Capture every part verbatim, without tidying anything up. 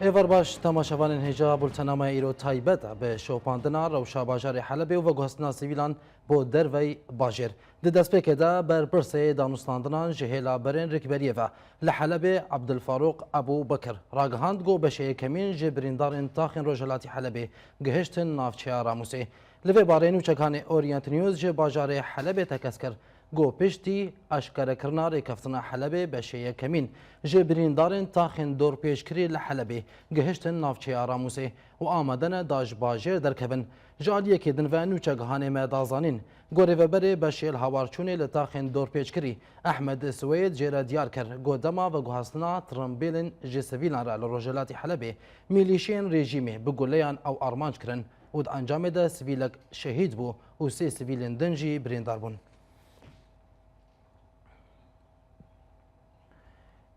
Êvar baş, temaşevanên hêja, bultena me îro taybet e bi şopandina rewşa bajarê Helebê û veguhestina sivîlan bo dervey bajêr. Di destpêkê de berpirsê danûstandinan ji hêla berên rêkberiyê ve li Helebê Abdulfarûq Ebû Bekir ragihand ku beşê yekemîn ji birîndarên taxên rojhilatî Helebê gihiştin navçeya Ramûsê. Li vê barê nûçekanê Orient News ji bajarê Helebê tekez kir. Ku piştî eşkerekirina rêkeftina Helebê beşê yekemîn ji birîndarên taxên dorpêçkirî li Helebê gihiştin navçeya Ramûsê û amade ne da ji bajêr derkevin. Ji aliyekî din ve nûçegihanê me da zanîn ku rêveberê beşê li hawarçûnê li taxên dorpêçkirî Ehmed Swêd jê re diyar kir ku dema veguhastina tirimbêlên ji sivîlan re li rojhilatî Helebê mîlîşiyên rejîmê bi guleyan ew armanc kirin û di encamê de sivîlek şehîd bû û sê sivîlên din jî birîndar bûn.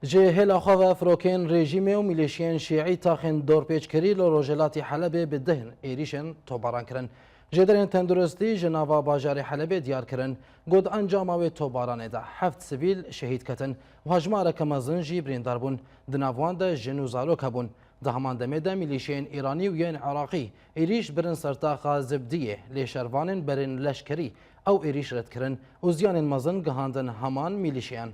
Ji hêla xwe ve firokên rejîmê û mîlîşiyên şîî taxên dorpêçkirî li rojhilatî Helebê bi deh êrîşên tobaran kirin. Jêderên tenduristî ji nava bajarê Helebê diyar kirin ku di encama wê tobaranê de heft sivîl şehîd ketin û hejmareke mezin jî birîndar bûn. Di nav wan de jin û zarok hebûn. Di heman demê de mîlîşiyên Îranî û yên Iraqî êrîş birin ser taxa Zibdiyê, lê şervanên berên leşkerî ew êrîş red kirin û ziyanên mezin gihandin heman mîlîşiyan.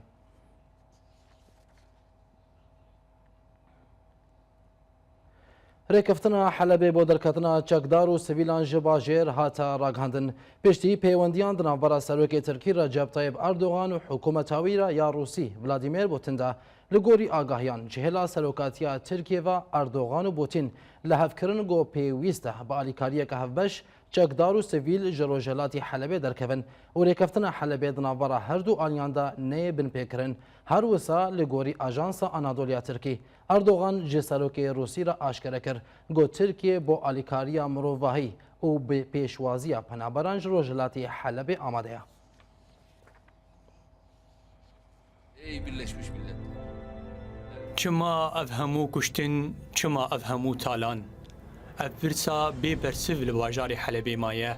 Rêkeftina Helebê bo derketina çekdar û sivîlan ji bajêr hate ragihandin. Piştî pêwendiyan di navbera Serokê Tirkî Recep Tayyip Erdogan û hikûmeta wî re ya Rûsî Vladimir Putin de, li gorî agahiyan ji hêla serokatiya Tirkiyê ve Erdogan û Putin li hev kirin ku pêwîst e bi alîkariyeke hevbeş çekdar û sivîl ji rojhilatî Helebê derkevin û rêkeftina Helebê di navbera her du aliyan de neyê binpêkirin. Her wisa li gorî Ajansa Anadoluya Tirkî, Erdogan ji serokê Rûsî re aşkere kir ku Tirkiye bo alîkariya mirovahî û bi pêşwaziya penaberan ji rojhilatî Helebê amade ye. Ey Birleşmiş Milletler. Çima ev hemû kuştin, çima ev hemû talan? Ev pirsa bê bersiv li bajarê Helebê maye.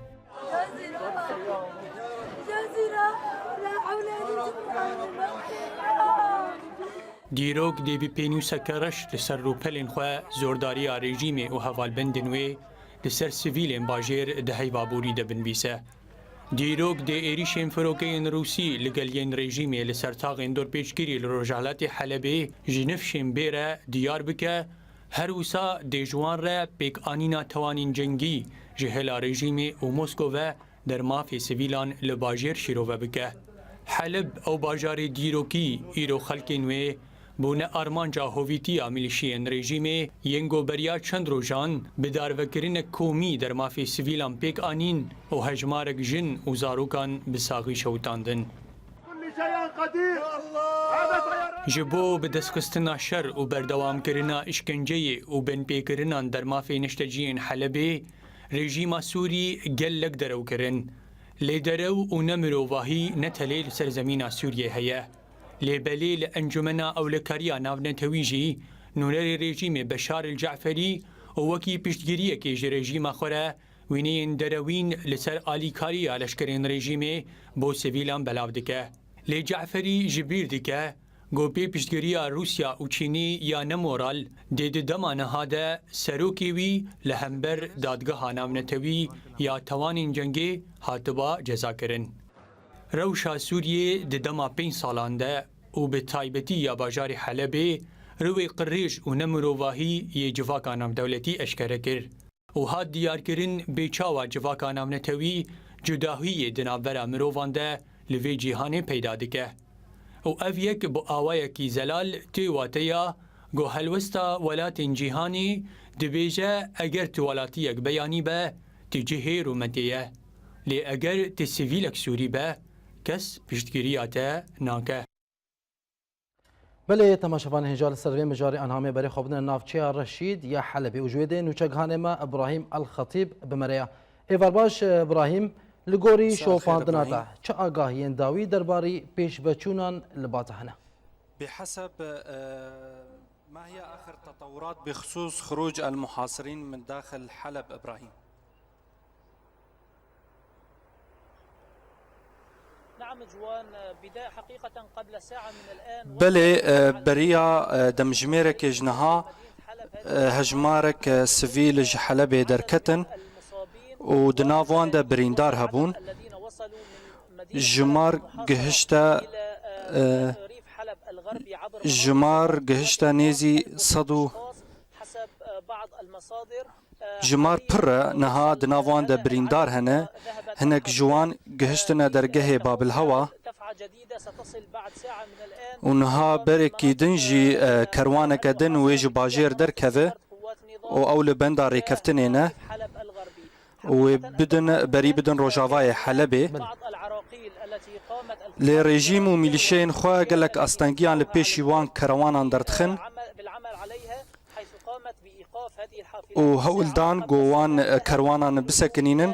Dîrok dê bi pênûseke reş li ser rûpelên xwe zordariya rejîmê û hevalbendên wê li ser sivîlên bajêr di heyva borî de binivîse. Dîrok dê êrîşên firokeyên Rûsî li gel yên rejîmê li ser taxên dorpêçkirî li rojhilatê Helebê ji nifşên bê re diyar bike, her wisa dê ji wan re pêkanîna tewanên cengî ji hêla rejîmê û Moskove der mafê sivîlan li bajêr şîrove bike. Heleb, ew bajarê dîrokî, îro xelkên wê bûne armanca hovîtiya milîşiyên rejîmê yên ku beriya çend rojan bi darvekirinek komî der mafê sivîlan pêk anîn û hejmarek jin û zarokan bi saxî şewitandin. Ji bo bi destxistina şer û berdewamkirina îşkenceyê û binpêkirinan der mafê neşteciyên Helebê, rejîma Sûrî gelek derew kirin. Lê derew û nemirovahî ne tenê li ser zemîna Sûriyê heye. Lê belê li Encûmena Ewlekariya Navnetewî jî nûnerê rejîmê Beşar el Ceferî û wekî piştgiriyekê ji rejîma xwe re wêneyên derewîn li ser alîkariya leşkerên rejîmê bo sivîlan belav dike. Lê Ceferî ji bîr dike, ku bê piştgiriya Rûsya û Çînî ya nemoral dê di dema niha de serokê wî li hember Dadgeha Navnetewî ya Tewanên Cengê hatiba cezakirin. Rewşa Sûriyê di dema pênc salan de û bi taybetî ya bajarê Helebê riwê qirêj û nemirovahî yê civaka navdewletî eşkere kir û hat diyarkirin bê çawa civaka navnetewî cudahiyê di navbera mirovan de li vê cîhanê peyda dike. Û ev yek bi awayekî zelal tê wateya ku helwesta welatên cîhanê dibêje, eger tu welatiyek beyanî be, tu cihê rûmetê ye. Lê eger tu sivîlek Sûrî be, kes piştgiriya te nake. Belê, temaşevanên hêja, li ser vê mijarê anha em ê berê xwe bidin navçeya Reşîd ya Helebê û ji wê dê nûçegihanê me Ibrahîm El Xetîb bi me re ye. Êvar baş, Ibrahîm, li gorî şopandina te çi agahiyên dawî derbarî pêşveçûnan li ba te hene? بحسب، آه، ما هي آخر تطورات بخصوص خروج المحاصرين من داخل حلب، إبراهيم؟ Belê, e, beriya, e, demjimêrekê ji niha Hejmarek sivîl ji Helebê derketin û di nav wan de birîndar hebûn. Jimar gihişte, e, jimar gihişte nêzî sed û, jimar pir e, niha di nav wan de birîndar hene. Hinek ji wan gihiştine dergehê Babilhewa û niha berekî din jî, e, kerwaneke din wê ji bajêr derkeve û ew li benda rêkeftinê ne û wê bidin, berî bidin rojavayê Helebê. Lê rejîm û milîşeyên xwe gelek astengiyan li pêşî wan kerwanan derdixin û hewl dan ku wan kerwanan bisekinînin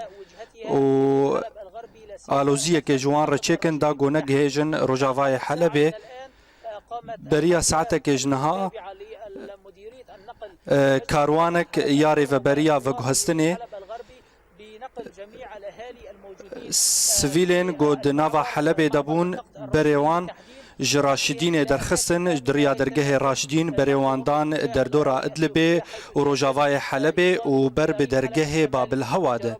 û aloziyekê ji wan re çêkin, da ku negihêjin rojavayê Helebê. Beriya saetekê ji niha, e, karwanek ya rêveberiya veguhestinê, sivîlên ku di nava Helebê de bûn, berê wan ji Raşidînê derxistin, di riya dergehê Raşidîn berê wan dan derdora Idlibê û rojavayê Helebê û ber bi dergehê Babilhewa de.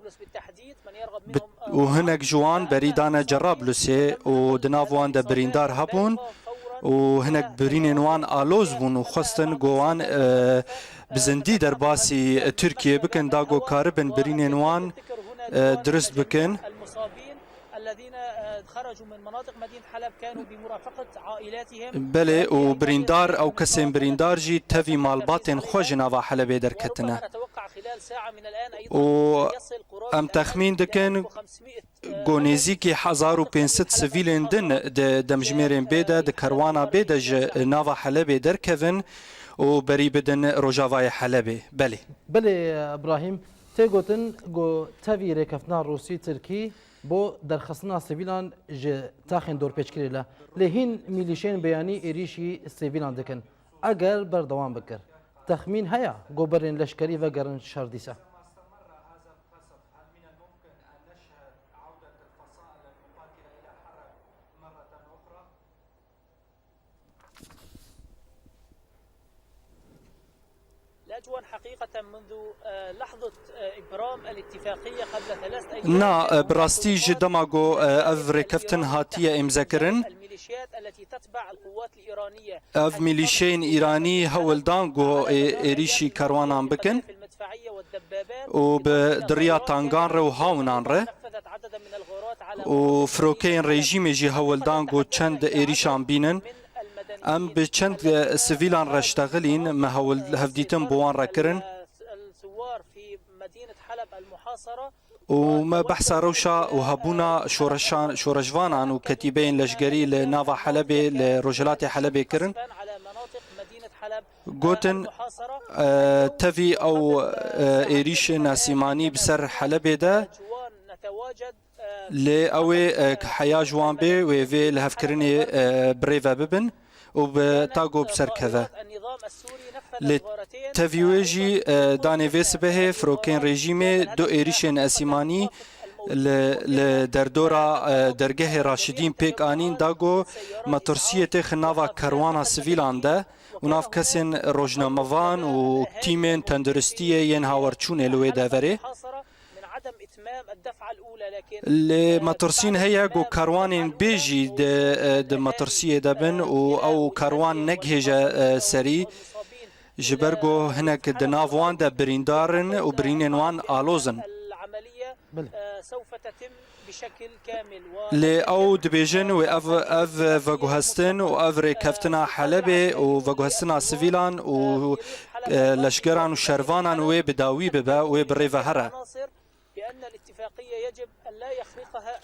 Bi-, û hinek ji wan berî dane Cerablusê û di nav wan de birîndar hebûn û hinek birînên wan aloz bûn û xwestin ku wan, e, bi zindî derbasî Tirkiyê bikin, da ku karibin birînên wan, e, dirust bikin. Belê, û birîndar, ew kesên birîndar jî tevî malbatên xwe ji nava Helebê derketine. Û em texmîn dikin ku nêzîkî hezar û pênc sed sivîlên din di demjimêrên bê de, di kerwana bê de ji nava Helebê derkevin û berî bidin rojavayê Helebê. Belê. Belê, Ibrahîm, tê gotin ku tevî rêkeftina Rûsî-Tirkî bo derxistina sivîlan ji taxên dorpêçkirî le. Lê hîn milîşên beyanî êrîşî sivîlan dikin. Eger berdewam bikir, texmîn heye ku berên leşkerî vegerin şer dîse? Na, e, bi rastî ji dema ku, e, ev rêkeftin hatiye îmzekirin, ev milîşeyên Îranî hewl dan ku, e, êrîşî kerwanan bikin û bi, di riya tangan re û hawnan re û firokeyên rejîmê jî hewl dan ku çend êrîşan bînin. Em bi çend, e, sivîlan re ştexilîn, me hewl hevdîtin bi wan re kirin. Û me behsa rewşa û hebûna şoreşan, şoreşvanan û ketîbeyên leşgerî li nava Helebê, li rojhilatê Helebê kirin. Gotin, e, tevî ew, e, êrîşên asîmanî bi ser Helebê de, lê ew ê, e, heya ji wan bê wê vê lihevkirinê, e, bi rê ve bibin û bi ta ku bi ser keve. Lê tevî wê jî, e, danê vê sibehê firokeyên rejîmê du êrîşên esîmanî li, li derdora, e, dergehê Raşidîn pêk anîn, da ku metirsiyê têxin nava kerwana sivîlan de û nav kesên rojnamevan û tîmên tenduristiyê yên hawerçûnê li wê deverê. Lê metirsîn heye ku karwanên bê jî di, di metirsiyê de bin û ew karwan negihêje, e, serî, ji ber ku hinek di nav wan de birîndar in û birînên wan aloz in. Belê. Lê ew dibêjin wê ev, ev veguhestin û ev rêkeftina Helebê û veguhestina sivîlan û, e, leşgeran û şervanan wê bi dawî bibe, wê bi rê ve here.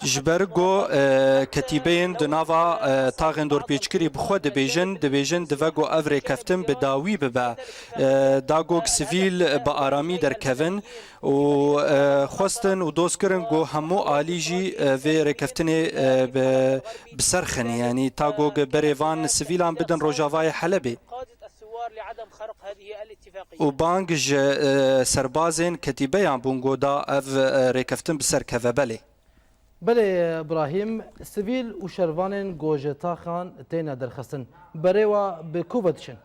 Ji ber ku, e, ketîbeyên di nava, e, taxên dorpêçkirî bi xwe dibêjin, dibêjin divê ku ev rêkeftin bi dawî bibe, e, da ku sivîl bi aramî derkevin û, e, xwestin û doz kirin ku hemû alî jî, e, vê rêkeftinê, e, bi, bi ser xin, yanî ta ku berê van sivîlan bidin rojavayê Helebê. Û bang ji, e, serbazên ketîbeyan bûn ku da ev, e, rêkeftin bi ser keve. Belê. Belê, Ibrahîm, sivîl û şervanên ku ji taxan têne derxistin, berê wa bi ku ve diçin?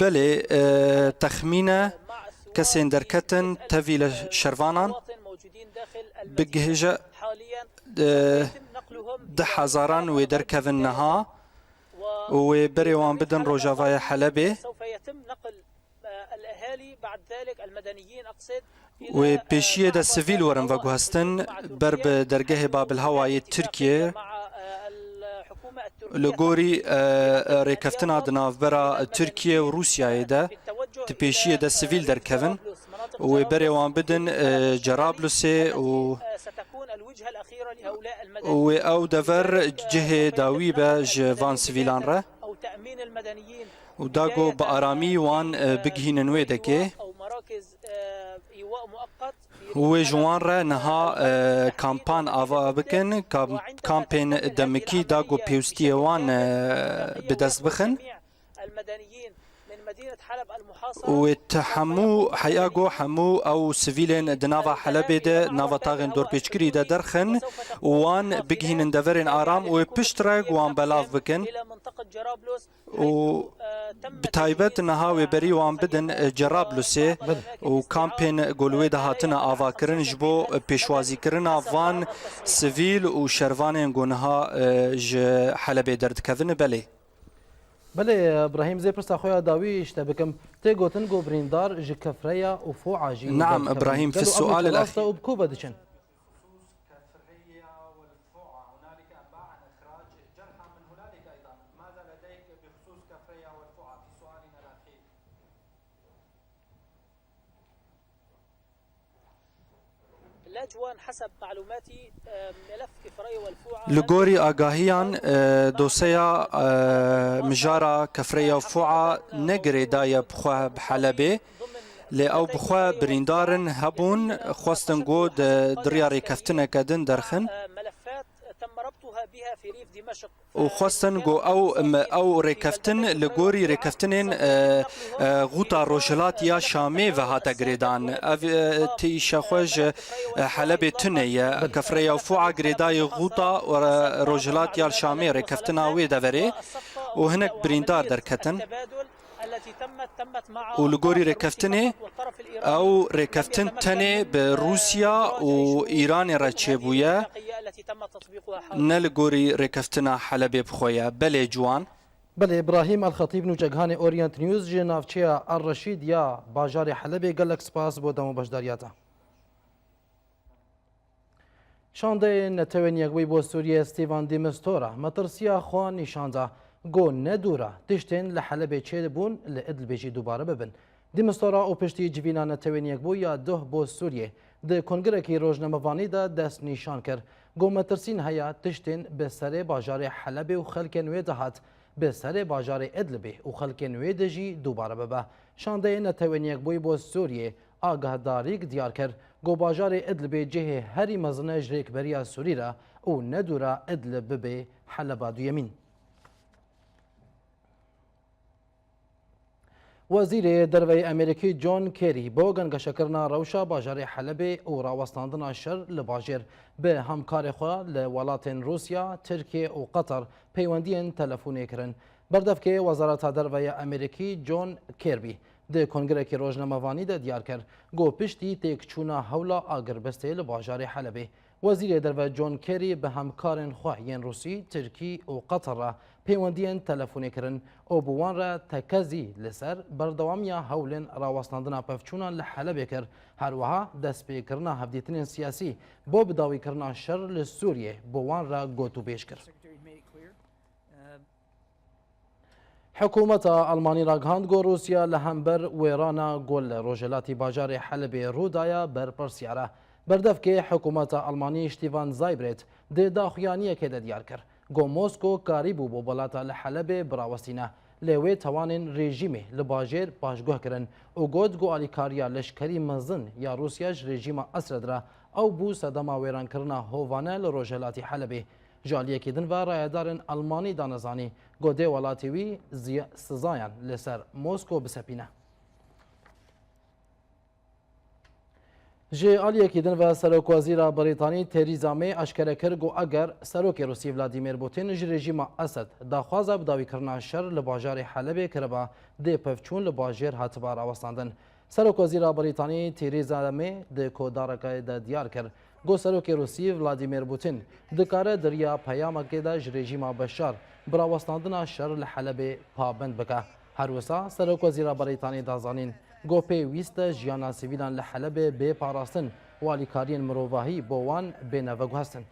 Belê, e, texmîne kesên derketin tevî li şervanan bigihêje, e, du hezaran wê derkevin niha û wê berê wan bidin rojavayê Helebê. Wê pêşiyê de sivîl werin veguhestin ber bi dergehê Babilhawayê Tirkiyê. Li gorî, e, e, rêkeftina di navbera Tirkiye û Rûsyayê de di pêşiyê de sivîl derkevin û wê berê wan bidin, e, Cerablusê û, û wê ew dever cihê dawî be ji van sivîlan re. û da ku bi aramî wan, e, bigihînin wê dekê. Wê ji wan re niha, e, kampan ava bikin, kam-, kampên demikî da ku pêwistiyê wan, e, bi dest bixin. Û wê ti hemû heya ku hemû ew sivîlên di nava Helebê de, nava taxên dorpêçkirî de derxin û wan bigihînin deverên aram û wê piştre wan belav bikin. û bi taybet niha wê berî wan bidin, e, Cerablusê û kampên ku li wê de hatine avakirin ji bo pêşwazîkirina van sivîl û şervanên ku niha, e, ji Helebê derdikevin. Belê. Belê, Ibrahîm, zê pirsa xwe ya dawî ji te bikim. Tê gotin ku birîndar ji Kefreya û Foa jî Neam, derkevin. Ibrahîm, fi Gelo ev sual wilo el rast e û bi ku ve diçin? Li gorî agahiyan, e, doseya, e, mijara Kefreya Fua ne girêdaye bi xwe bi Helebê, lê ew bi xwe birîndarin hebûn, xwestin ku di, di riya rêkeftineke din derxin. û xwestin ku ew, em, ew rêkeftin li gorî rêkeftinên, e, e, Xuta Rojhilat ya Şamê ve hate girêdan. Ev, e, tîşa xwe ji, e, Helebê tune ye. Kefreya Fua girêdayî Xuta, e, Rojhilat ya Şamê rêkeftina wê deverê û hinek birîndar derketin. Û li gorî rêkeftinê, ew rêkeftin tenê bi Rûsya û Îranê re çêbûye, ne li gorî rêkeftina Helebê bi xwe ye. Belê ciwan. Belê, Îbrahîm El Xetîb, nûçeghanê Orient News ji navçeya El Reşîd ya bajarê Helebê, gelek spas bo dem û beşdariya te. Şandeyê Netewên Yekbûyî bo Sûriyê Stephen de Mistura metirsiya xwe nîşan da, got ne dûr e tiştên li Helebê çêbûn li Idlibê jî dubare bibin. De Mistura û piştî civîna Netewên Yekbûyî ya duh bo Sûriyê di kongrekî rojnamevanî de dest nîşan kir, got metirsîn heye tiştên bi serê bajarê Helebê û xelkên wê de hat, bi serê bajarê Idlibê û xelkên wê de jî dubare bibe. Şandeyê Netewên Yekbûyî bo Sûriyê agahdarîk diyar kir, got bajarê Idlibê cihê herî mezin e ji rêkberiya Sûrî re û ne dûr e Idlib bibe Heleba duyemîn. Wezîrê Derve yê Amerîkî John Kerry bo gengeşekirina rewşa bajarê Helebê û rawestandina şer li bajêr bi hemkarê xwe li welatên Rûsya, Tirkiye û Qeter peywendiyên telefonê kirin. Berdevkê Wezareta Derve ya Amerîkî John Kirby di kongrekî rojnamevanî de diyar kir, got piştî têkçûna hewla agirbistê li bajarê Helebê, Wezîrê Derve John Kerry bi hemkarên xwe yên Rûsî, Tirkî û Qeter re peywendiyên telefonê kirin û bi wan re tekezî li ser berdewamiya hewlên rawestandina pevçûnan li Helebê kir, her wiha destpêkirina hevdîtinên siyasî bo bidawîkirina şer li Sûriyê bi wan re gotûbêj kir. Hikûmeta Almanî ragihand ku Rûsya li hember wêrana ku li rojhilatî bajarê Helebê rû daye berpirsiyar e. Berdevkê hikûmeta Almanî Stephen Seibert di daxuyaniyekê de diyar kir, ku Mosko karîbû bo belata li Helebê birawestîne, lê wê tawanên rejîmê li bajêr paşguh kirin û got ku alîkariya leşkerî mezin ya Rûsya ji rejîma Esed re ew bû sedema wêrankirina hovane li rojhilatî Helebê. Ji aliyekî din ve rayedarên Almanî dane zanî, ku dê welatê wî ziya-, sizayan li ser Mosko bisepîne. Ji aliyekî din ve Serokwezîra Brîtanî Theresa May aşkere kir ku eger Serokê Rûsî Vladimir Putin ji rejîma Esed daxwaza bidawîkirina şer li bajarê Helebê kiriba, dê pevçûn li bajêr hatiba rawestandin. Serokwezîra Brîtanî Theresa May di kodareke de diyar kir ku Serokê Rûsî Vladimir Putin dikare di riya peyamekê de ji rejîma Beşar bi rawestandina şer li Helebê pabend bike. Her wisa Serokwezîra Brîtanî da zanîn ku pêwîst e jiyana sivîlan li Helebê bê parastin û alîkariyên mirovahî bo wan bêne veguhestin.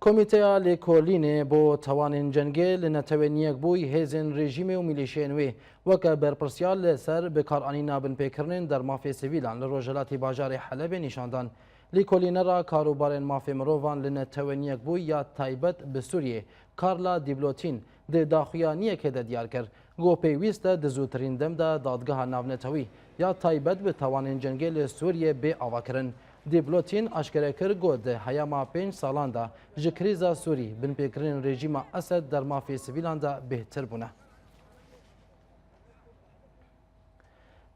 Komîteya Lêkolînê bo Tewanên Cengê li Netewên Yekbûyî hêzên rejîmê û milîşeyên wê weke berpirsiyar li ser bikaranîna binpêkirinên dermafê sivîlan li rojhilatî bajarê Helebê nîşan dan. Lêkolînera Karûbarên Mafê Mirovan li Netewên Yekbûyî ya taybet bi Sûriyê, Carla Dîblotîn, di daxuyaniyekê de diyar kir ku pêwîst e di zûtirîn dem de dadgeha navnetewî ya taybet bi tewanên cengê li Sûriyê bê avakirin. Dîblotîn aşkere kir ku di heyama pênc salan de ji krîza Sûrî, binpêkirinên rejîma Esed dermafê sivîlan de bêhtir bûne.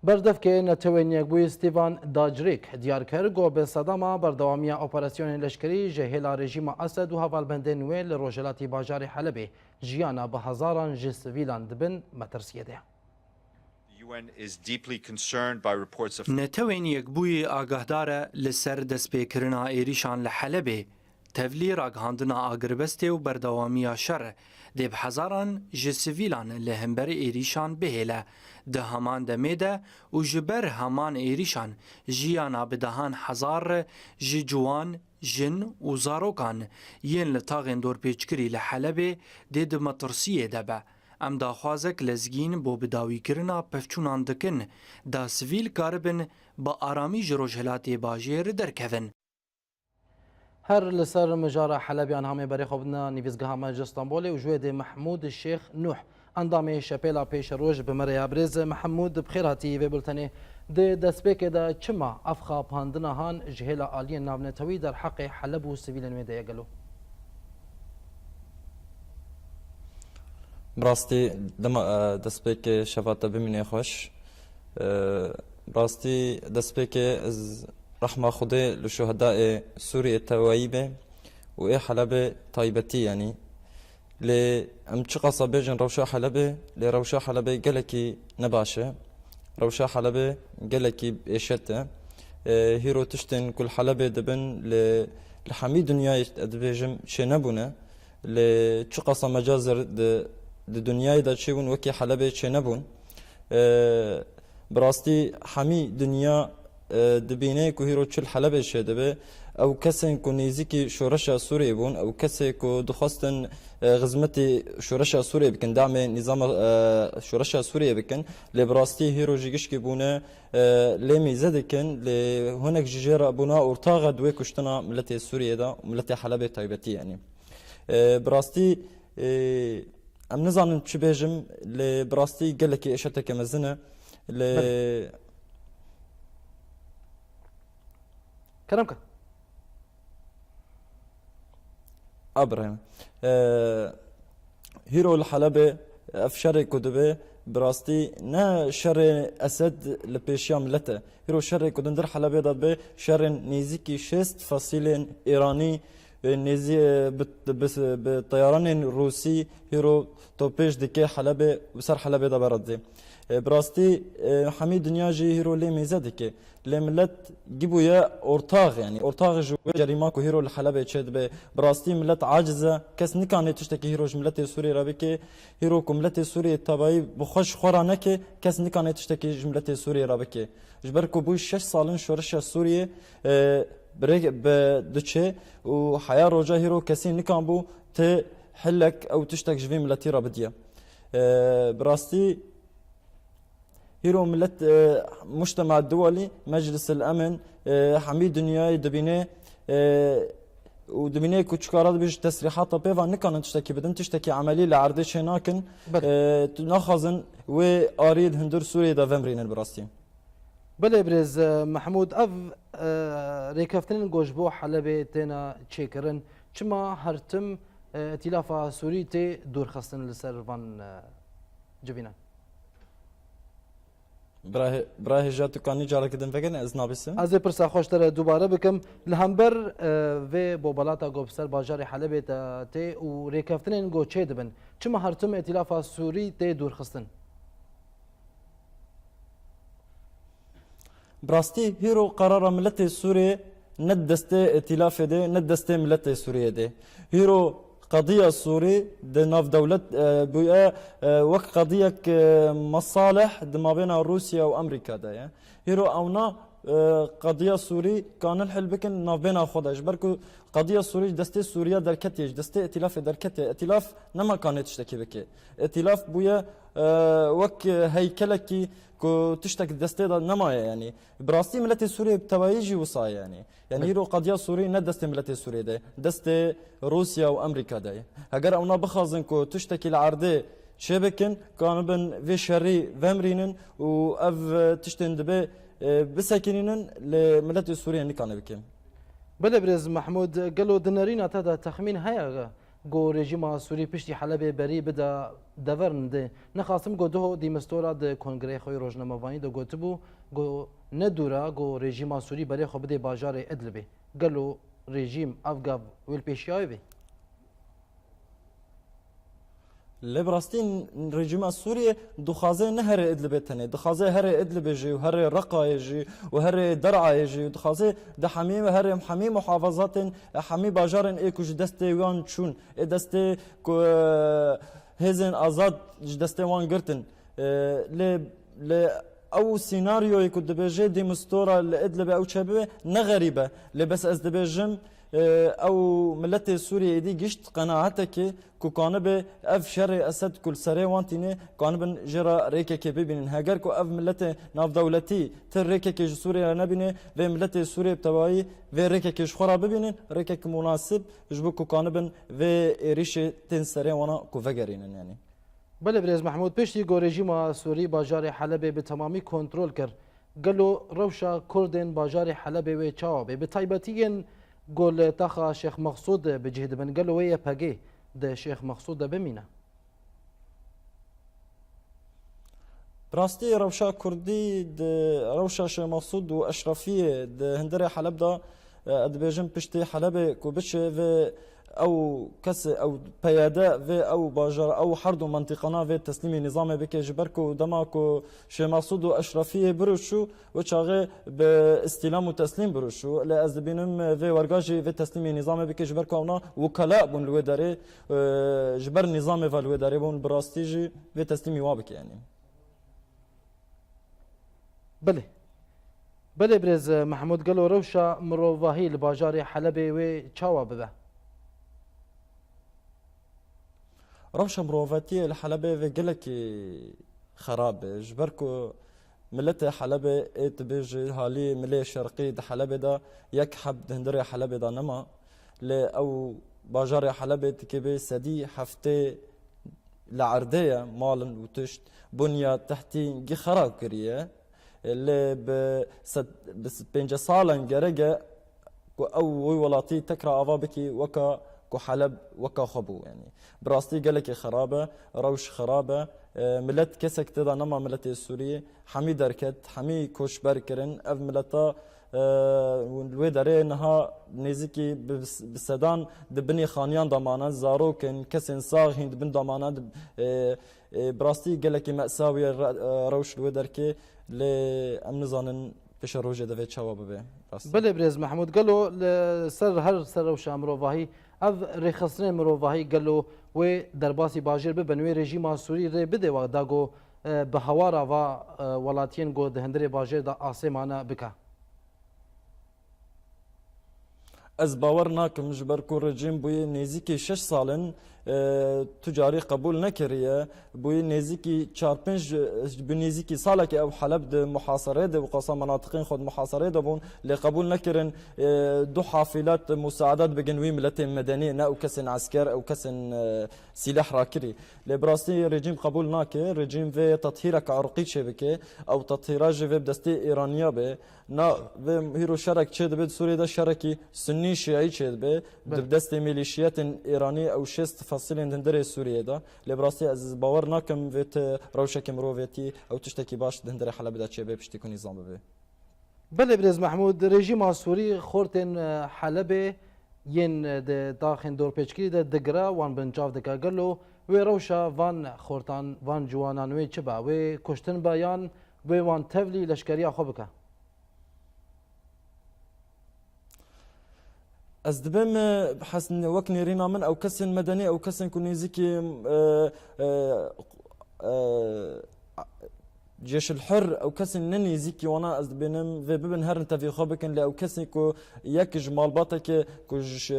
Berdevkê Netewên Yekbûyî Stefan Dujarric diyar kir ku bi sedema berdewamiya operasyonên leşkerî ji hêla rejîma Esed û hevalbendên wê li rojhilatî bajarê Helebê jiyana bi hezaran ji sivîlan di bin metirsiyê de ye. The U N is deeply concerned by reports of Netewên Yekbûyî agahdar e li ser destpêkirina êrîşan li Helebê, tevlî ragihandina agirbestê û berdewamiya şer dê bi hezaran ji sivîlan li hember êrîşan bihêle. Di heman demê de û ji ber heman êrîşan jiyana bi dehan hezar ji ciwan, jin û zarokan yên li taxên dorpêçkirî li Helebê dê di metirsiyê de be. Em daxwazek lezgîn bo bidawîkirina pevçûnan dikin, da sivîl karibin bi aramî ji rojhilatê bajêr derkevin. Her li ser mijara Helebê, niha em ê berê xwe bidine nivîsgeha me ji Stenbolê û ji wê dê Mehmûd Şêx Nûh, endamê Şepêla Pêşeroj, bi me re ye. Birêz Mehmûd, bi xêr hatî vê bultenê. Di destpêkê de çima ev xapandina han ji hêla aliyên navnetewî derheqê Heleb û sivîlên wê de ye gelo? Bi rastî dema, e, destpêkê şeva te bimîne xweş. E, bi rastî destpêkê ez rehma Xwedê li şuhedayê Sûriyê tewayî be û ê Helebê taybetî, yanî. Lê em çiqasa bêjin rewşa Helebê, lê rewşa Helebê gelekî ne baş e. Rewşa Helebê gelekî êşet e. E, hîro tiştên ku li Helebê dibin li, li hemî dinyayê, ez dibêjim, çênebûne. Lê çiqasa mecazir di, di dinyayê de çêbûn, wekî Helebê çênebûn. E, bi rastî hemî dinya, e, dibîne ku hîro çi li Helebê çêdibe. Ew kesên ku nêzîkî şoreşa Sûriyê bûn, ew kesê ku dixwestin, e, xizmetê şoreşa Sûriyê bikin, damê nîzama, e, şoreşa Sûriyê bikin, lê bi rastî hîro jî gişkî bûne, e, lê mîze dikin, lê hinek ji jê re bûna ortax e di wê kuştina miletê Sûriyê de, miletê Helebê taybetî, yanî. E, bi rastî, e, em nizanin çi bêjim, lê bi rastî gelekî êşeteke mezin e. Lê Belê. Kerem ke. A birayê min. E, hîro li Helebê ev şerê ku dibe, bi rastî ne şerê Esed li pêşiya milet e. Hîro şerê ku dindir Helebê de dibe, şerên nêzîkî şêst fesîlên Îranî, e, nêzî, e, bi, bi, bi teyaranên Rûsî hîro topêj dike Helebê, bi ser Helebê de beredê. E, bi rastî, e, hemî dinya jî hîro lê mêze dike. Lê milet gî bûye ortax, yanî ortax ji wê cerîma ku hîro li Helebê çêdibe. Bi rastî milet aciz e. Kes nikane tiştekî hîro ji miletê Sûriyê re bike. Hîro ku miletê Sûriyê tebayî bi xwe ji xwe re neke, kes nikane tiştekî ji miletê Sûriyê re bike. Ji ber ku bû şeş sal in şoreşa Sûriyê, e, bi rê-, bi diçe û heya roja hîro kesî nikanbû ti hilek ew tiştek ji vê miletî re bidiye. E, bi rastî hîro milet, e, mujtema duwelî, Meclis el Emin, e, hemî dinyayê dibîne, e, û dibîne ku çikara dibe ji tesrîhata pê ve nikanin tiştekî bidin, tiştekî emelî li erdê çê nakin. Belê. E, tu naxwazin wê arî di hundir Sûriyê de vemirînin bi rastî. Belê birêz, e, Mehmûd, ev, e, rêkeftinên ku ji bo Helebê têne çêkirin, çima her tim, e, Îtîlafa Sûrî tê dûrxistin li ser van, e, civînan? Birahê, birahê Hêja, tu kanî careke din vegerîne, ez nabîsim. Ez ê pirsa xwe ji te re dubare bikim. Li hember, e, vê bobalata ku bi ser bajarê Helebê de tê û rêkeftinên ku çêdibin, çima her tim Îtîlafa Sûrî tê dûrxistin? Bi rastî, hîro qerara miletê Sûriyê ne di destê Îtîlafê de, ne di destê miletê Sûriyê de. Hîro qediya Sûrî di nav dewlet, e, bûye, e, wek qediyek, e, mesalih di mabêna Rûsya û Amerîka de ye. Hîro ewna, e, qediya Sûrî kanin hil bikin navbêna xwe de. Ji ber ku qediya Sûrî ji destê Sûriya derketiye, ji destê Îtîlafê derketiye. Îtîlaf nema kanê tiştekî bike. Îtîlaf bûye, e, wek heykelekî ku tiştek di destê de nemaye, yanî. Bi rastî miletê Sûriyê bi tevayî jî wisa ye, yanî. Yanî Be- hîro qediya Sûrî ne destê miletê Sûriyê de, destê Rûsya û Amerîka de ye. Heger ewna bixwazin ku tiştekî li erdê çêbikin, kanibin vê şerî vemrînin û ev, e, tiştên dibe, e, bisekinînin, lê miletê Sûriyê nikane bike. Belê birêz Mehmûd, gelo di nerîna te de texmîn heye ku rejîma Sûrî piştî Helebê berî bide dever nide? Nexasim ku duho dîmistora di kongreyê xwe yê rojnamevanî de gotibû ku ne dûr e ku rejîma Sûrî berê xwe bidê bajarê Idlibê. Gelo rejîm ev gav wê li pêşiya wê bê? Lê bi rastî rejîma Sûriyê dixwaze ne herê Idlibê tenê, dixwaze herê Idlibê jî û herê Reqayê jî û herê Der'ayê jî û dixwaze di hemî herê, hemî muhafazatên, hemî bajarên ê ku ji destê wan çûn, ê destê ku, e, hêzên azad ji destê wan girtin. E, lê, lê ew sînaryoyê ku dibêje dîmistora li Idlibê ew çêbibe ne xerîb e. Lê bes ez dibêjim, e, ew miletê Sûriyê êdî gişt qenaetekê ku kanibe ev şerê Esed ku li serê wan tîne, kanibin jê re rêkekê bibînin. Heger ku ev miletê navdewletî ti rêkekê ji Sûriyê re nebîne, vê miletê Sûriyê bi tevayî vê rêkekê ji xwe re bibînin, rêkek munasib ji bo ku kanibin vê êrîşê tên serê wana ku vegerînin, yanî. Belê birêz Mehmûd, piştî ku rejîma Sûrî bajarê Helebê bi temamî kontrol kir, gelo rewşa Kurdên bajarê Helebê wê çawa bê? Bi taybetî yên ku li taxa Şêx Mexsûd bi cih dibin, gelo wê Y P G di Şêx Mexsûd de bimîne? Bi rastî rewşa Kurdî di rewşa Şêx Mexsûd û Eşrefiyê di hundirê Heleb de, e, ez dibêjim piştî Helebê ku biçe vê ew kesê, ew peyade vê ew bajar, ew her du mentîqana vê teslîmî nîzamê bike, ji ber ku dema ku Şêx Mexsûd û Eşrefiyê biroşû, wê çaxê bi îstîlam û teslîm biroşû. Lê ez dibînim vê werga jî vê teslîmî nîzamê bike, ji ber ku ewna wikela bûn li wê derê, e, ji ber nîzamê ve li wê derê bûn, bi rastî jî vê teslîmî wa bike, yanî. Belê. Belê birêz Mehmûd, gelo rewşa mirovahî li bajarê Helebê wê çawa bibe? Rewşa mirovatiyê li Helebê vê gelekî xerab e. Ji ber ku miletê Helebê ê dibêje halî milê şerqî di Helebê de yek heb di hundirê Helebê de nema. Lê ew bajarê Helebê dikê bê sedî heftê li erdê ye, malin û tişt, bunya tehtî gî xera kiriye. Lê bi sed, bi s-, pêncî salan gerek e ku ew wî welatî tekra ava bikî weka ku Heleb weka xwe bû. Yanî bi rastî gelekî xerab e, rewş xerab e. E, milet kesek tê de nema miletê Sûriyê. Hemî derket, hemî koçber kirin. Ev mileta, e, li wê derê niha nêzîkî bi, bi sedan di binê xaniyan de mane, zarok in, kesên sax hîn di bin de mane, di, e, e, bi rastî gelekî me'sawî ye re-, e, rewş li wê derkê, lê em nizanin pêşerojê divê çawa bibe. Rastî. Belê birêz Mehmûd, gelo li ser her ser rewşa mirovahî, ev rêxistinên mirovahî gelo wê derbasî bajêr bibin, wê rejîma Sûrî rê bide wa da ku, e, bi hawara va, e, welatiyên ku di hundirê bajêr de asê mane bike? Ez bawer nakim, ji ber ku rejîm bûyî nêzîkî şeş sal in, e, tu carî qebûl nekiriye. Bûyî nêzîkî çar pênc, bi nêzîkî salekê ew Heleb di muhasere de, wiqasa menatiqên xwe di muhasere de bûn, lê qebûl nekirin, e, du hafîlat musaedat bigin wî miletên medenî, ne ew kesên esker, ew kesên, e, sîleh rakirî. Lê bi rastî rejîm qebûl nake, rejîm vê tethîrek irqî çêbike, ew tethîra jî vê bi destê Îraniya be. Na, vê hîro şerek çê dibe di Sûriyê de şerekî sunnî şîî çê dibe, Belê. Di destê mîlîşiyetên Îranî ew şêst Silên di hundirê Sûriyê de. Lê bi rastî ez bawer nakim vê ti rewşeke mirovêtî ew tiştekî baş di hundirê Helebê de çêbe piştî ku nîzam bibe. Belê birêz Mehmûd, rejîma Sûrî xortên, e, Helebê yên, e, di taxên dorpêçkirî de digire, wan binçav dike. Gelo wê rewşa van xortan, van ciwanan wê çi be? Wê kuştin be yan wê wan tevlî leşkeriya xwe bike? Ez dibêm, e, hes-, wek nêrîna min ew kesên medenî, ew kesên ku nêzîkî, e, e, e, Cêşil Hur, ew kesên ne nêzîkî wana ez dibênim vê bibin herin tevî xwe bikin, lê ew kesên ku yek ji malbateke ku ji,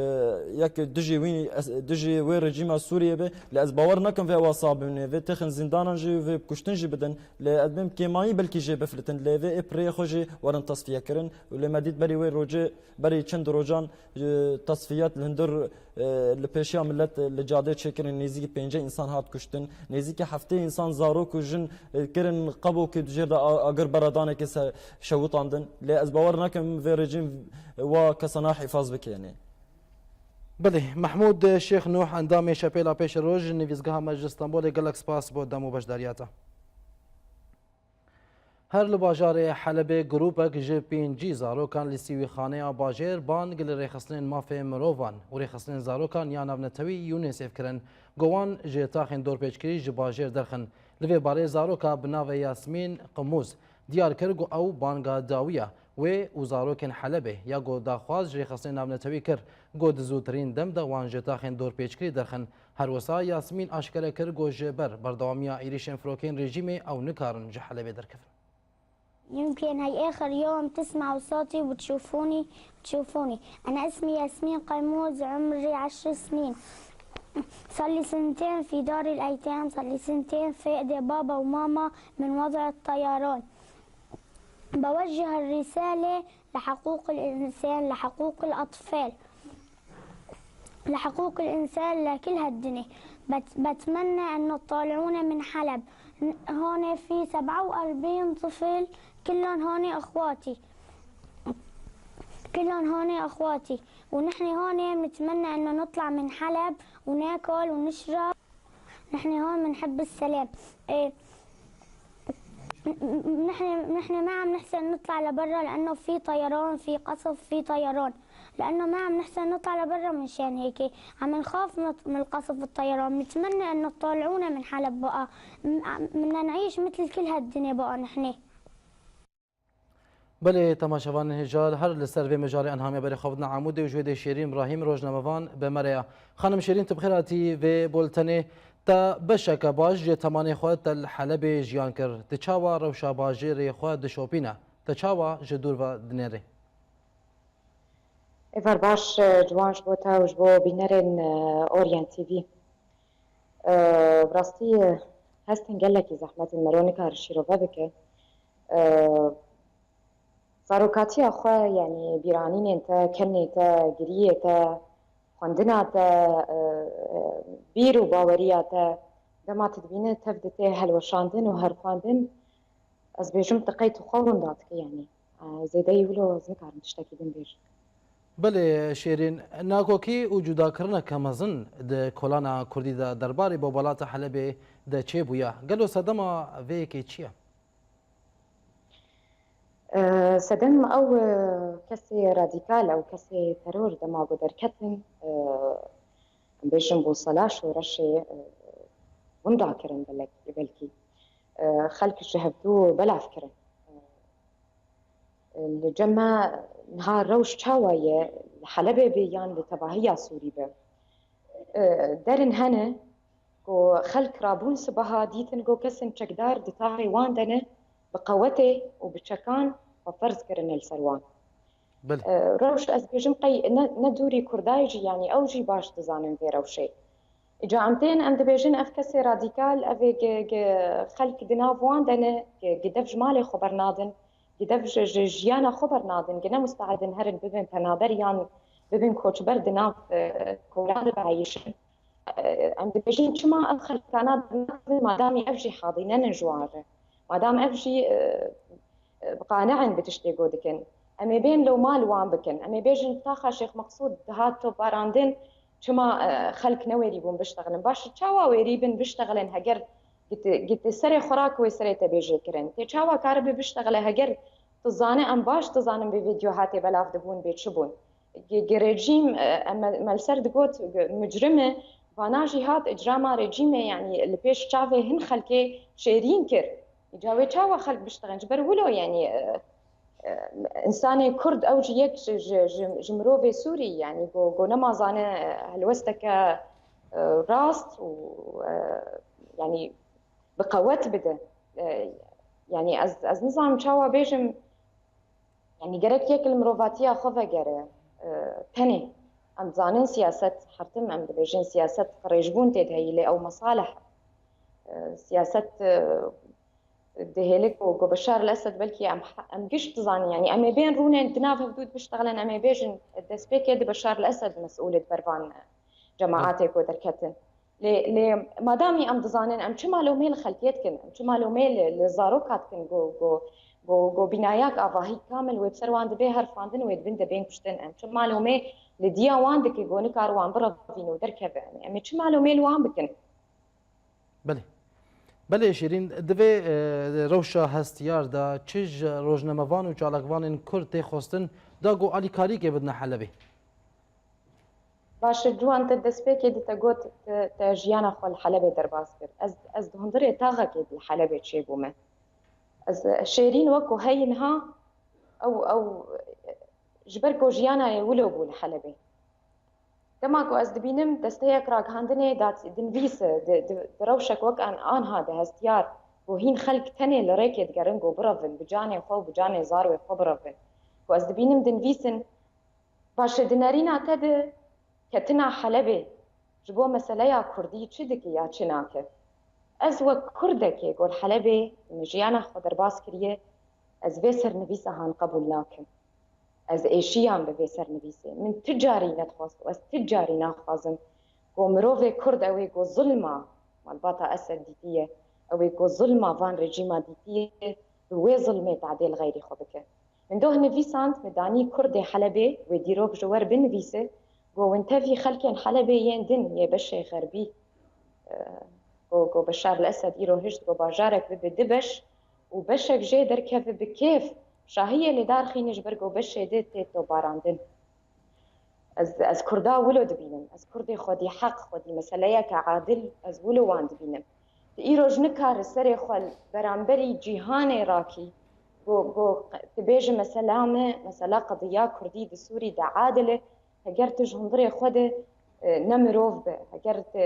yek dijî wî, dijî wê rejîma Sûriyê be, lê ez bawer nakim vê ewa sabine, vê têxin zîndanan jî, vê kuştin jî bidin. Lê ez dibêm kêmayî belkî jê biflitin, lê vê ê pirê xwe jî werin tasfiye kirin. Û lê me dît berî wê rojê, berî çend rojan, e, tasfiyat li hundir, e, li pêşiya millet, e, li cadê çêkirin. Nêzîkî pêncî însan hat kuştin. Nêzîkî heftê însan zarok û jin, e, kirin qebokê di jêr de a-, agir beradanekê se şewitandin. Lê ez bawer nakim vê rejîm wa kesana hîfaz bike, yanî. Belê, Mehmûd Şêx Nûh, endamê Şepêla Pêşeroj, nivîsgeha me ji Stenbolê, gelek spas bo dem û beşdariya te. Her li bajarê Helebê grûpek ji pêncî zarokan li Sîwîxaneya Bajêr bang li rêxistinên mafê mirovan û rêxistinên zarokan ya navnetewî UNICEF kirin, ku wan ji taxên dorpêçkirî ji bajêr derxin. Li vê barê zaroka bi navê Yasmîn Qimûz diyar kir ku ew banga dawî ye. Wê û zarokên Helebê ya ku daxwaz ji rêxistinên navnetewî kir, ku di zûtirîn dem de wan ji taxên dorpêçkirî derxin. Her wisa Yasmîn aşkere kir ku ji ber berdewamiya êrîşên firokeyên rejîmê ew nikarin ji Helebê derkevin. يمكن هاي آخر يوم تسمعوا صوتي وتشوفوني، تشوفوني. أنا اسمي ياسمين قيموز، عمري عشر سنين. صار لي سنتين في دار الأيتام، صار لي سنتين فاقدة بابا وماما من وضع الطيران. بوجه الرسالة لحقوق الإنسان، لحقوق الأطفال، لحقوق الإنسان، لكل هالدنيا. بت-، بتمنى إنه تطالعونا من حلب. ن-، هون في سبعة وأربعين طفل، كلهم هون إخواتي، كلهم هون إخواتي، ونحن هون بنتمنى إنه نطلع من حلب وناكل ونشرب. نحن هون بنحب السلام. إيه. نحن، نحن ما عم نحسن نطلع لبرا لأنه في طيران، في قصف، في طيران. لأنه ما عم نحسن نطلع لبرا، من شان هيك عم نخاف من، من القصف والطيران. بنتمنى إنه تطلعونا من حلب بقى. م-، بدنا نعيش مثل كل هالدنيا بقى نحن. Belê, temaşevanên hêja, li her li ser vê mijarê enhamiya berê xwe bidine Amûdê û ji wê dê Şêrîn Îbrahîm, rojnamevan, bi me re ya. Xanim Şêrîn, tu bi xêr hatî vê bultenê. Te beşeke baş ji temanê xwe te li Helebê jiyan kir. Tu çawa rewşa bajêrê xwe dişopîne? Te çawa ji dûr ve dinêrî? Êvar baş, e, ciwan ji bo te û ji bo bînerên, e, Orient T V. E, bi rastî, e, hestin gelekî zehmet in, mero nikare şîrove bike. E, zarokatiya xwe, yanî bîranînên te, kenê te, giriyê te, xwendina te, e, e, bîr û baweriya te, dema tu dibîne tev dite helweşandin û herxwendin, ez bêjim tu qey tu xwe winda dike, yanî, e, zêdeyî wilo ez nikarim tiştekî din bêjim. Belê Şêrîn, nakokî û cudakirineke mezin di kolana kurdî de derbarê bobalata Helebê de çêbûye. Gelo sedema vê yekê çi ye? E, sedem ew, e, kesê radîkal, ew kesê teror dema ku derketin, e, em bêjin bo sala şoreşê, e, winda kirin belek-, belkî. E, xelk ji hevdû belav kirin. E, li cem me niha rewş çawa ye, li Helebê be yan li tevahiya Sûrî be? E, derin hene ku xelk rabûn sibeha dîtin ku kesên çekdar di taxê wan de ne, bi qewetê û bi çekan xwe ferz kirine li ser wan. Belê. E, rewş, ez bêjim qey ne, ne dûrî Kurdayê jî, yanî ew jî baş dizanin vê rewşê. Îca em tên, em dibêjin ev kesê radîkal, ev ê gi, gi xelk di nav wan de ne, gi, gi dev ji malê xwe bernadin, gi dev ji, ji jiyana xwe bernadin, gi ne musteedin herin bibin penaber yan bibin koçber di nav, e, kolan de bieyîşin. E, em dibêjin çima ev xelkana dernakevin, madamî ev jî hadînenin ji wan re. Madam ev jî, e, e, qane'in bi tiştê ku dikin. Em ê bên lewma li wan bikin. Em ê bêjin taxa Şêx Meqsûd dihat topbarandin, Çima e, xelk newêrî bûn biştexilin? Baş, çawa wêrî bin biştexilin heger giti, giti serê xwe ra ku wê serê te bê jêkirin? Tê çawa karibe biştexile heger tu zane em baş dizanin bi vîdeo hatê belav dibûn bê çi bûn? Gi- gi rejîm, e, em me- me li ser digot, gi- mucrime, vana jî hat icrama rejîmê, yanî li pêş çavê hin xelkê şêrîn kir. Îca wê çawa xelk biştexin? Ji ber wilo, yanî, e, e, însanê Kurd ew ji yek ji, ji, ji, ji mirovê Sûrî, yanî go, go nema zane, e, helwesteke, e, rast û, e, yanî bi qewet bide. E, yanî ez, ez nizanim çawa bêjim, yanî gerek yek li mirovatiya xwe vegere. E, tenê em dizanin siyaset, her tim em dibêjin siyaset qirêjbûn tê de heyî, lê ew mesalih e. E, siyaset, e, dihêlik û ku Beşar el-Esed belkî em, em giş dizanin, yanî em ê bên rûnên di nav hevdû biştexilin, em ê bêjin destpêkê di Beşar el-Esed mesûl ê di ber van cemaatê ku derketin. Lê, lê madamî em dizanin, em çima lomê li xelkê dikin, em çima lomê li, li zaroka dikin, ku, ku, ku, ku bînayak avahî kamil wê bi ser wan dibê herfandin, wê di bin de bên kuştin, em çima lomê li diya wan dike, ku nikar wan birevîn û derkeve? Em ê çima lomê li wan bikin? Belê. Belê Şêrîn, di vê e, rewşa hestiyar de çi ji rojnamevan û çalakvanên Kurd tê xwestin da ku alîkariyekê bidine Helebê? Baş e, Ciwan, te destpêkê di te got te, te jiyana xwe li Helebê derbas kir. Ez, ez di hundirê taxekê li Helebê çêbûme. Ez, Şêrîn wek ku heyî niha, ew, ew ji ber ku jiyana yê wilo bû li Helebê. Dema ku ez dibînim desteyek ragihandinê dat dinivîse, di, di, di rewşek wek an, anha de hestiyar, ku hîn xelk tenê li rêkê digerin ku birevin, bi canê xwe û bi canê zarwê xwe birevin. Ku ez dibînim dinivîsin, baş e, di nerîna te de ketina Helebê ji bo meseleya Kurdî çi dike ya çi nake? Ez wek Kurdekê ku li Helebê min jiyana xwe derbas kiriye, ez vê sernivîsa han qebûl nakim. Ez êşiyan bi vê sernivîsê. Min ti carî nedixwest û ez ti carî naxwazim ku mirovê Kurd ew ê ku zilma malbata Esed dîtiye, ew ê ku zilma van rejîma dîtiye, bi wê zilmê tadê li xeyrî xwe bike. Min doh nivîsand, min danî Kurdê Helebê, wê dîrok ji wer binivîse, ku hûn tevî xelkên Helebê yên din yê beşê xerbî, e, ku, ku Beşar el-Esed îro hişt ku bajarek bibe du beş û beşek jê derkeve bi kêf, şahiyê lê darxîne ji ber ku beşê di tê toparandin. Ez, ez Kurda wilo dibînim. Ez Kurdê xwedî heq, xwedî meseleyeke adil, ez wilo wan dibînim. Tu îroj nikare serê xwe li beramberî cîhanê rakî, ku, ku tu bêjî mesela me, mesela qediya Kurdî di Sûrî de adil e, heger tu ji hundirê xwe de, e, ne mirov be, heger tu,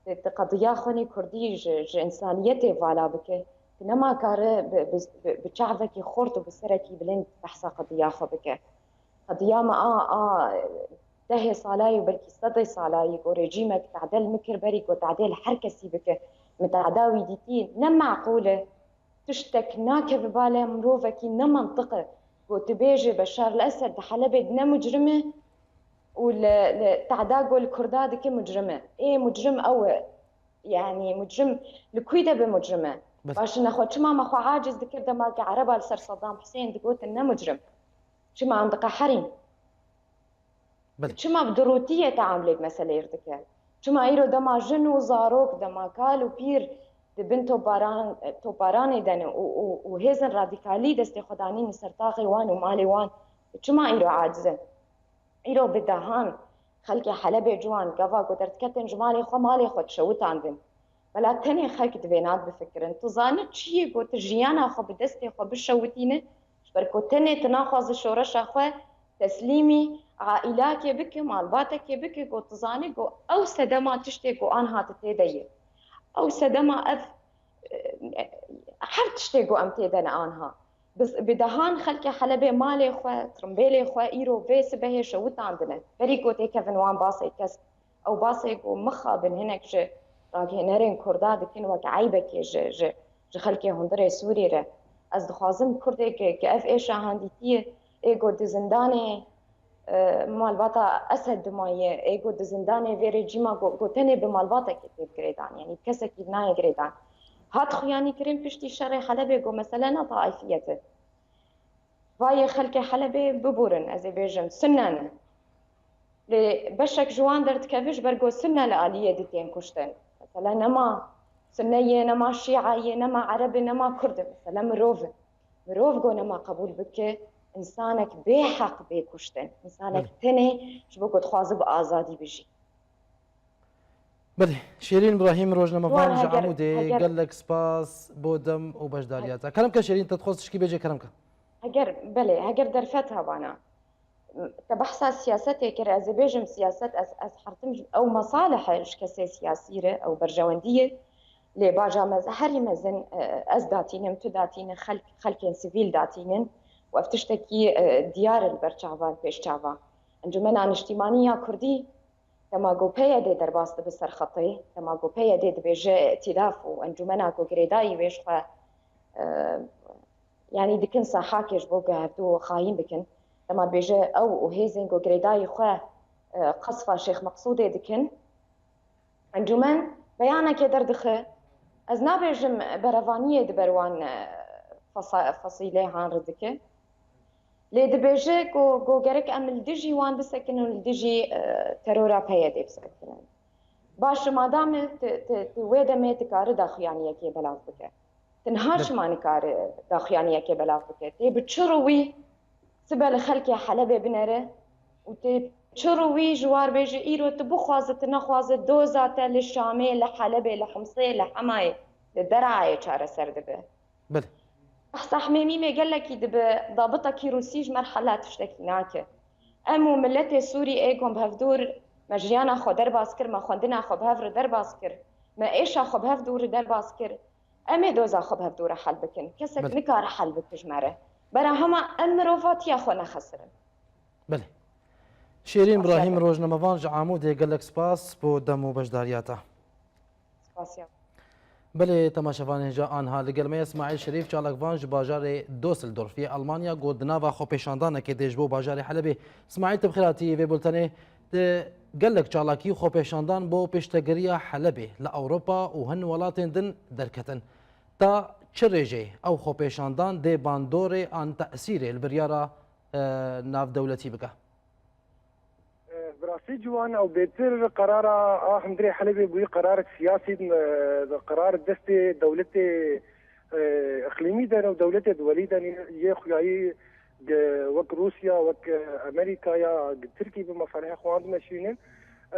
tu, tu qediya xwenî Kurdî ji, ji însaniyetê vala bike, tu nema kare bi, bi, bi, bi çavekî xort û bi serekî bilind behsa qediya xwe bike. Qediya me a, a dehê salayî û belkî sedê salayî ku rejîmek tade li min kir, berî ku tadê li her kesî bike, min tada wî dîtî, ne meqûl e. Tiştek nakeve bale mirovekî, ne mentiq e ku tu bêjî Beşar el-Esed di Helebê de ne mucrim e û li, li tada ku li Kurda dike mucrim e. Ê mucrim ew e. Yanî mucrim li kûy de be mucrim e? Belê. Baş e, nexwe çima me xwe aciz dikir dema ke Ereba li ser Saddam Husên digotin ne mucrim? Çima em diqeherîn? Belê. Çima bi dirûtiyê teamulê bi meseleyê re dike? Çima îro dema jin û zarok, dema kal û pîr di bin toparan, toparanê de ne û, û, û hêzên radîkalî destê xwe danîn li ser taxê wan û malê wan, çima îro aciz in? Îro bi dehan xelkê Helebê ciwan gava ku derdiketin ji malê xwe, malê xwe dişewitandin. Bela tenê xelk divê nat bifikirin. Tu zanî çi yê ku tu jiyana xwe bi destê xwe bişewitîne, ji ber ku tenê tu naxwaze şoreşa xwe teslîmî aîlakê bike, malbatekê bike, ku tu zanî ku ew sedema tiştê ku anha tu tê de ye. Ew sedema ev, e, her tiştê ku em tê de ne anha. Bi, bi dehan xelkê Helebê malê xwe, tirimbêlê xwe îro vê sibehê şewitandine. Berî ku têkevin wan basê kes, ew basê ku mixabin hinek ji ragihenerên Kurda dikin wek eybekê ji, ji, ji xelkê hundirê Sûrî re. Ez dixwazim Kurdê ke, ke ev êşa han dîtiye, ê ku di zindanê, e, malbata Esed dimaye, ê ku di zindanê vê rejîma ku, ku tenê bi malbatekê tê girêdan, yanî bi kesekî nayê girêdan. Hat xuyanî kirin piştî şerê Helebê ku mesele ne taifiyet e. Vayê xelkê Helebê biborin, ez ê bêjim, sunne ne. Lê beşek ji wan derdikeve ji ber ku Sunne li aliyê di tên kuştin. Mesela nema Sunne ye, nema Şîa ye, nema Ereb e, nema Kurd e. Mesela mirov e. Mirov ku nema qebûl bike, însanek bê heq bê kuştin. Însanek Belê. tenê ji bo ku dixwaze bi azadî bijî. Belê. Şêrîn Îbrahîm, rojnamevan Wan ji heger, Amûdê, heger gelek spas bo dem û beşdariya te. Kerem ke Şêrîn, te dixwest tişkî bêje, kerem ke. Heger, belê, heger derfet hebana. Te behsa siyasetê kir, ez ê bêjim siyaset, ez, ez hertim ji, ew mesalihe ji kesê siyasî re, ew berjewendî ye. Lê baja mez-, herî mezin, e, ez datînim, tu datîne, xelk, xelkên sivîl datînin û ev tiştekî, e, diyar e li ber çavan, pêş çavan. Encûmena Niştîmanî ya Kurdî, dema ku P Y D derbas dibe ser xetê, dema ku P Y D dibêje îtîlaf û encûmena ku girêdayî wê ji xwe, e, yanî dikin sahakê ji bo ku hevdû xayîn bikin. Dema dibêje ew û hêzên ku girêdayî xwe, e, qesfa Şêx Meqsûdê dikin, encûmen beyanekê derdixe. Ez nabêjim berevaniyê di ber wan, e, fesa-, fesîlê han re dike. Lê dibêje ku, ku gerek em li dijî wan bisekinin û li dijî, e, terora P Y D bisekinin. Baş e, madam tu, tu, tu wê demê dikare daxuyaniyekê belav bike. Tenha Be- şima nikare daxuyaniyekê belav bike. Tê bi çi rûwî sibe li xelkê Helebê binere û tê çi rûwî ji war bêje îro tu bixwaze tu nexwaze doza te li Şamê, li Helebê, li Himsê, li Hemayê, li Derayê çareser dibe. Belê. Behsa hemê mîmê gelekî dibe, dabitekî Rûsî ji me re hela tiştekî nake. Em û miletê Sûrî ê ku em bi hevdûr me jiyana xwe derbas kir, me xwendina xwe bi hev re derbas kir, me êşa xwe bi hevdûr re derbas kir. Em ê doza xwe bi hevdû re hel bikin. Kesek Belê. nikare hel bike ji me re. Bera hema em mirovatiya xwe nexesirin. Belê. Şêrîn Spasiya Brahîm, be. rojnamevan ji Amûdê, gelek spas bo dem û beşdariya te. Spasiya. Belê, temaşevanên hêja, anha li gel me ye Smaîl Şerîf, çalakvan ji bajarê Düsseldorf yê Almanya, ku di nava xwepêşandanekê de ji bo bajarê Helebê. Smaîl, tu bi xêr hatî vê bultenê. Di gelek çalakî xwepêşandan bo pêştegiriya Helebê li Ewropa û hin welatên din derketin. Ta çi rêjeyê ew xwepêşandan dê bandorê an tesîrê li biryara, e, navdewletî bike? E, bi rastî ciwan ew bêtir qerara a hundirê Helebê bûyî qerarek siyasî, e, qerar destê dewletê, e, iqlîmî de ne û dewletê duwelî de ne, yê xuyayî, e, wek Rûsya, wek, e, Amerîka ya, e, Tirkî bi mesalihê xwe wan dimeşînin. E,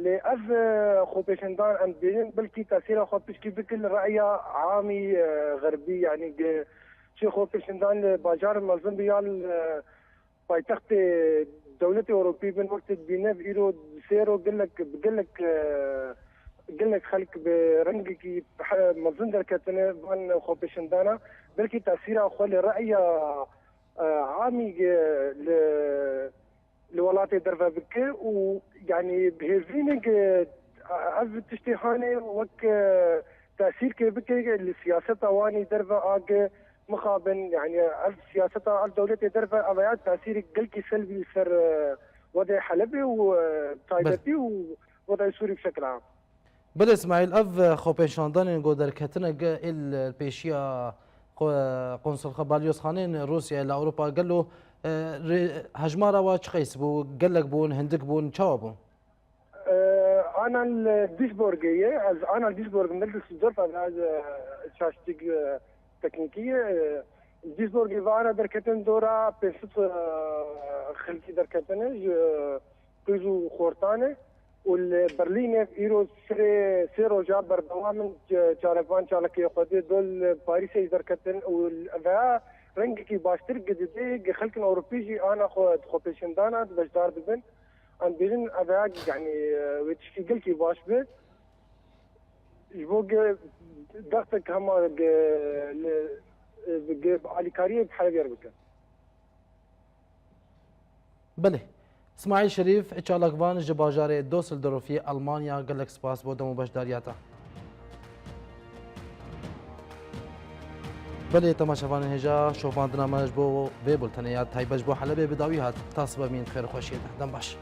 lê ev, e, xwepêşandan em dibêjin belkî tesîra xwe pişkî bike li reya amî, e, xerbî, yanî, e, çi xwepêşandan li bajar mezin bi ya li, e, paytextê dewletê Ewropî bin, wek tu dibîne, îro sêro gelek, gelek, e, gelek xelk bi rengekî he-, mezin derketine van xwepêşandana. Belkî tesîra xwe li reya, e, amî, e, li, li welatê derve bike û, yanî, bi hêvînek, e, ev tiştê hanê wek, e, tesîrkê bike li siyaseta wanî derve age mixabin, yanî ev siyaseta ev dewletê derve ev ya tesîrek gelkî selbî li ser, e, wedê Helebê û, e, Belê. taybetî û wedê Sûrî bi şekil am. Belê Smaîl, ev, e, xwepêşandanên ku derketine ge êl pêşiya xwe, konsulxe balyozxanên Rûsyayê li Ewropa gelo, e, rê-, hejmara wa çiqeys bû? Gelek bûn, hindik bûn, çawa bûn? Ee, ana li Duisburgê ye. Ez ana li Duisburg in, ne Düsseldorf, ez, e, şaştik, e, teknîkî ye. E, Duisburgê ve ana derketin dora pênc sed, e, xelkî derketine ji, e, qîz û xortane. Û li Berlînê îro sirê sê roja berdewam in, ç-, çalakvan çalakiyê xwe dê dol li Parîsê jî derketin û li, veya rengekî baştir gi didê gi xelkin Ewropî jî ana xwe di xwepêşandana de beşdar dibin. Em dibêjin ev ya, yanî, wê tiştî gelkî baş be. Ji bo ge-, dextek hema ge-, li, ge-, alîkariyê bi Helebê re bikin. Belê. Smaîl Şerîf, çalakvan ji bajarê Düsseldorf yê Almanya, gelek spas bo dem û beşdariya te. Belê, temaşevanên hêja, şopandina me ji bo vê bultenê ya taybet ji bo Helebê bi dawî hat. Ta sibe mîn xêr û xweşiyê de. Dem baş.